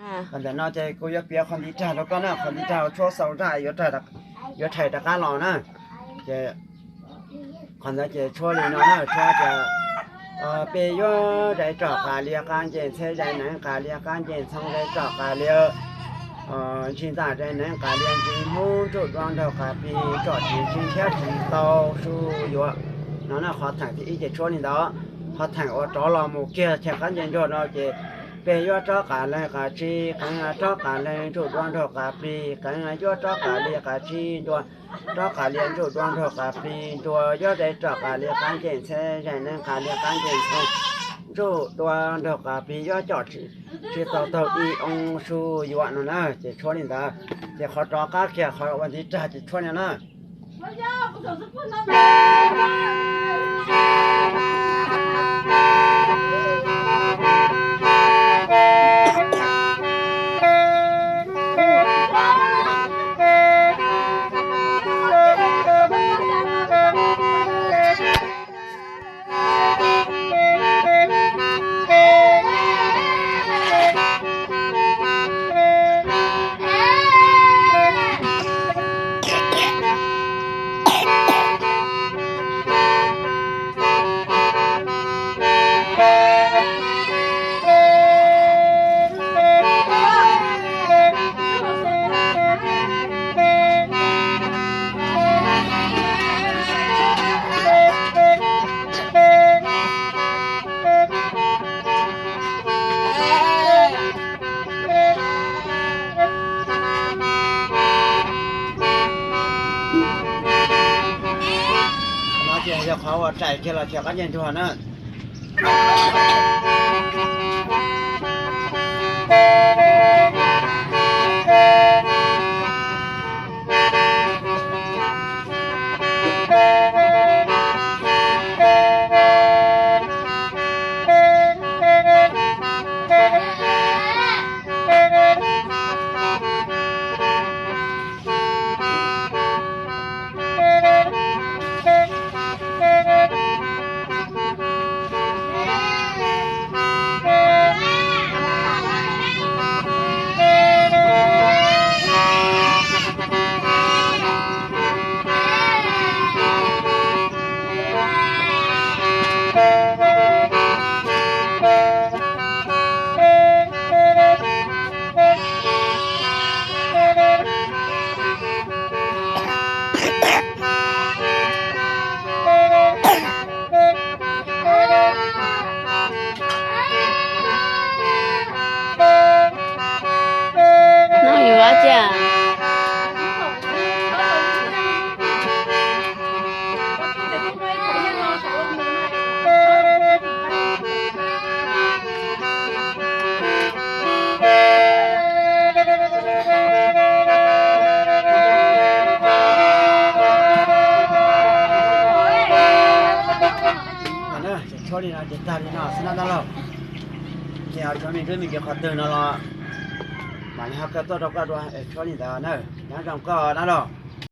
Qhov ntawm no ces kuv yuav piav qhov ntiv rag rau koj na, qhov ntiv rag uas tshuab xaus nraj yuav rhais rov qab los na. Ces qhov ntawd ces tshuab li no na, tshuab tias, peb yuav zais roj qas lias qas ncej ntxheb, zais neev qas lias qas ncej ntxhoo, zais roj qas lias ntsis ntxaj, zais neev qas lias ntsis hmoob, ntsuj duav nraug qas plig, tsom tsis ntsib thiab tsis tau su yuav. No na, qhov theem thib ib ces tshuab li ntawd. Qhov theem uas rov los mus kiag chaw qab ncej ntsuag no ces peb yuav rov qas leeg qas tsib, qeev rov qas leeg ntsuj duav nraug qas plig, qeev yuav rov qas lias qas tsib ntua, rov qas lias ntsuj duav nraug qas plig ntua, yuav zais roj qas lias qas ncej ntxheb, zais neev qas lias qas ncej ntxhoo, ntsuj duav nraug qas plig yuav coj tsis tau taug ib oo su yuav no na. Ces tshuab li ntawd, ces qhov rov qab kiag qhov ua ntiv rag ces tshuab li na. No ces yog qhov uas rais kiag los chaw qab ncej ntsuag na. No yuav ua cas? Tshuab li no ces tag li no xwb na dab laug. Ces cov me tub me nyuam qhov twg no los mam li ho kawm tuaj rau koj dua es tshuab li ntawd na. Nyob zoo koj dab laug.